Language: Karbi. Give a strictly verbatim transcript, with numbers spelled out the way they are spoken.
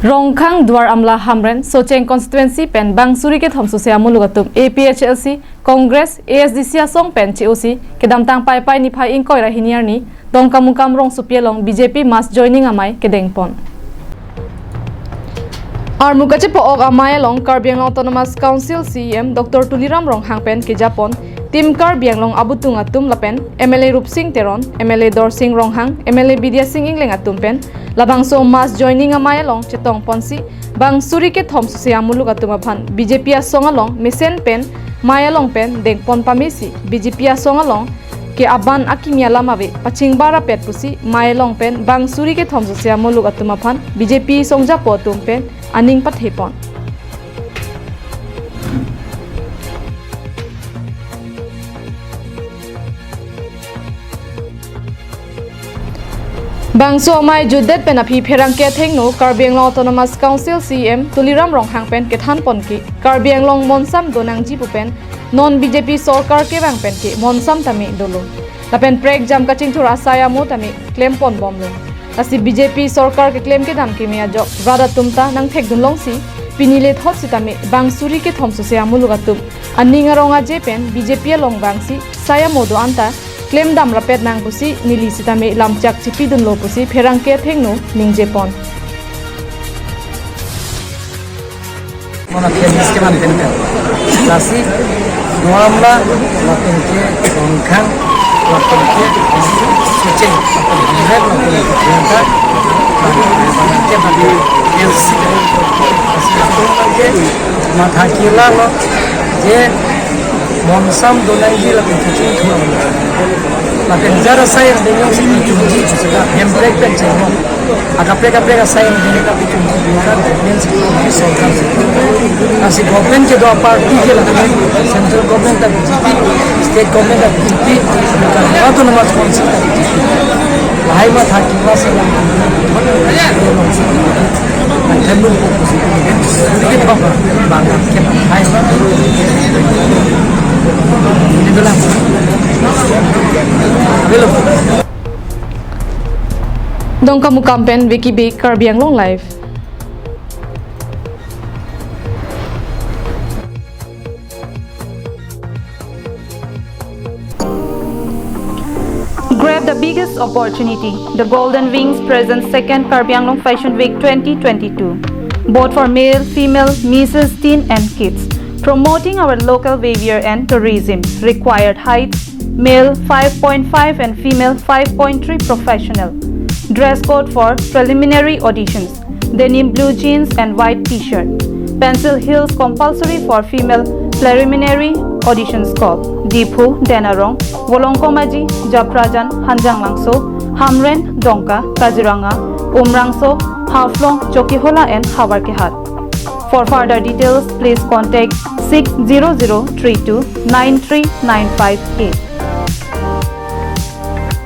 Rongkhang Duar Amla Hamren Socheng constituency pen bang suri kethom sose amuluk atum A P H L C, Congress, A S D C asong pen che-osi kedamtang Paipai niphai ingkoi ra hini arni Dongkamukam rongsopi along B J P mass joining amei kedengpon. Armu kachepo-ok amei along Karbi Anglong Autonomous Council C E M Doctor Tuliram Ronghang pen kejapon, Team Karbi Anglong abutung atum lapen M L A Rupsing Teron, M L A Dorsing Ronghang, M L A Bidya Sing Engleng atum pen labangso mass joining amei along chetongponsi bang suri kethom sose amuluk atum aphan B J P asong along mesen pen mei along pen dengpon pamesi B J P asong along ke aban akimi alam ave pachingbar apet pusi mei along pen bang suri kethom sose amuluk atum aphan B J P songjapo atum pen aning pathepon. Bangso amei jutdet pen aphi pherangke athengno Karbi Anglong Autonomous Council C E M Tuliram Ronghang pen kethanpon ke Karbi Anglong monsam donangji pu pen non B J P sorkar kevang pen ke monsam tame dolo. Lapen prekjam kachingthur asai amo tame klempon bomlo. Lasi B J P sorkar keklem kedam keme ajok rat atum ta nangthekdun longsi pini lethot sitame bang suri kethom sose amuluk atum aning arong aje pen B J P along vangsi sai amo do-an ta klemdam rapet nang pusi neli sitame lamchak chipidunlo pusi pherangke athengno ningjepon. Mona P M S ke man pen kan. Lasi Duar Amla, lapen ke Rongkhang, lapen ke Socheng, lapen Hamren, lapen ke Priyanka, lapen ke Bali, L C, lasi lapen ke matha kila lo, je monsam donangji lapen kachingthur. Lapen jara sai yang denyong si chungji, sudah hemprek pen chengno. Akaprek kaprek asai yang denyong tapi chungji, bukan government si, chungji sorkar si. Lasi government kedo aparty ke lapen central government ta B J P, state government ta B J P, autonomous council ta B J P. Lahai matha kila si yang Dongkamukam pen Vicky Bey, Karbi Anglong Live. Grab the biggest opportunity. The Golden Wings presents second Karbi Anglong Fashion Week twenty twenty-two. Both for male, female, nieces, teen and kids. Promoting our local behavior and tourism. Required height, male five point five and female five point three professional. Dress code for preliminary auditions. Denim blue jeans and white t-shirt. Pencil heels compulsory for female preliminary auditions call. Diphu, Denarong, Volongkom Aji, Japrajan, Hanjanglangso, Hamren, Dongka, Kaziranga, Umrangso, Haflong, Chokihola and Howraghat. For further details, please contact six zero zero three two nine three nine five eight.